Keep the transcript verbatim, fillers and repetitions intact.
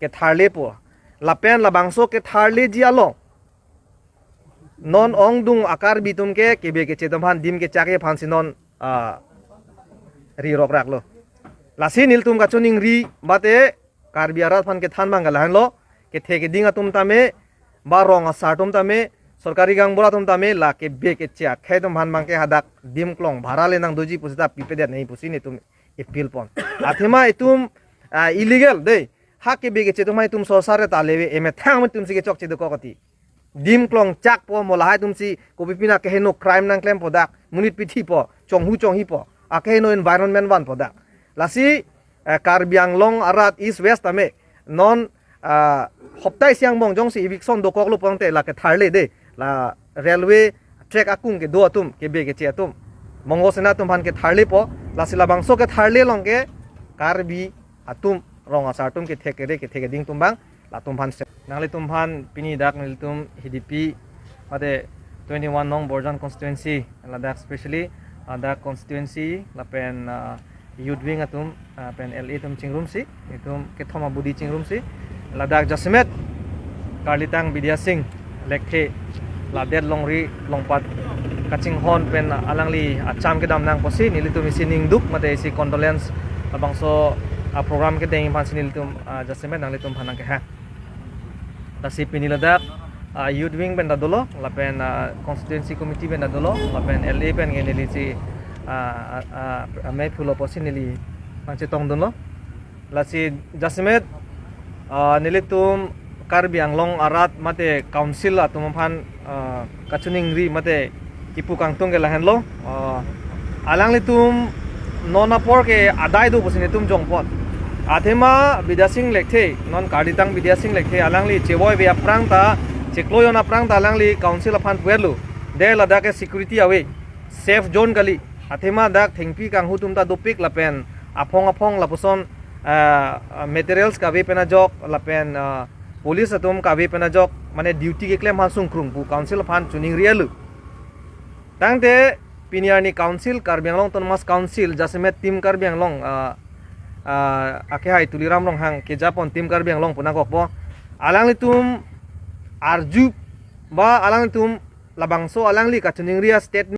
ketharlepo. Lapen labangso ketharleji along non ongdung a-Karbi atum ke kebe keche atum aphan dim kechak aphansi non, ah, ri rokraklo. Lasi nelitum kachiningri mate Karbi arat aphan kethan abang ke lahenlo, kethe keding atum tame, ba rong asar atum tame, sorkari gaonbura atum tame, la kebe keche akhei atum aphan abang ke hadak dim klong bhara le nangdoji pusita pipedet nangji pusi nelitum appeal pon. Athema itum, ah, illegal dei. Ha kebe keche atum aphan itum sosar ta leve emethang atum si kechokche dokok ati. Dim klong chakpo mo lahai atum si kopi pina keheno crime nangklempo dak. Monit pithipo, chonghu chonghipo. Akeheno environment vanpo dak. Lasi, eh, Karbi Anglong arat East West tame non, ah, hoptai siang bong jongsi eviction dokoklo pulote la ketharle dei. La railway track akung kedo atum, kebe keche atum, Mongo Sena atum aphan ketharlepo, lasi labangso ketharle along ke Karbi atum, rong asar atum kethe kere kethe keding atum abang, latum aphan se. Nanglitum aphan pini dak nelitum H D P, mate twenty-one nong Borjan constituency, ladak specially, ah, dak constituency, lapen, ah, youth wing atum, ah, pen L A atum chingrumsi, itum kethom abudi chingrumsi, ladak jasemet Karlitang Bidya Sing Lekthe ladet longri longpat kachinghon pen alangli acham kedam nang pusi nelitum isi ningduk mate isi condolence labangso a-program kedeng aphansi nelitum, ah, jasemet nanglitum aphan nangkehang. Lasi pini ladak, ah, youth wing pen ta dolo, lapen, ah, constituency committee pen ta dolo, lapen L A pen ke neli si, ah, ah, ah, amei phulo pusi neli nangchetongdunlo. Lasi jasemet, ah, nelitum Karbi Anglong arat mate council atum aphan, ah, kachiningri mate kipu kangtung ke lahenlo. Ah, alanglitum non apor ke adai do pusi nelitum jongpon. Athema Bidya Sing Lekthe, non Karlitang Bidya Sing Lekthe, alangli chevoive aphrang ta, cheklo jon aphrang ta alangli council aphan puetlo. Dei ladak ke security ave, safe zone kali. Athema dak thengpi kanghu atum ta dopik lapen aphong aphong lapuson, ah, materials kave pen ajok lapen, ah, police atum kave pen ajok mane duty keklem aphan sungkrung pu council aphan chiningri alo. Tangte pini arni council, Karbi Anglong Autonomous Council, jasemet Team Karbi Anglong, ah, ah, akehai Tuliram Ronghang kejapon Team Karbi Anglong pu nangkokpo. Alanglitum arju ba alanglitum labangso alangli kachiningri a-statement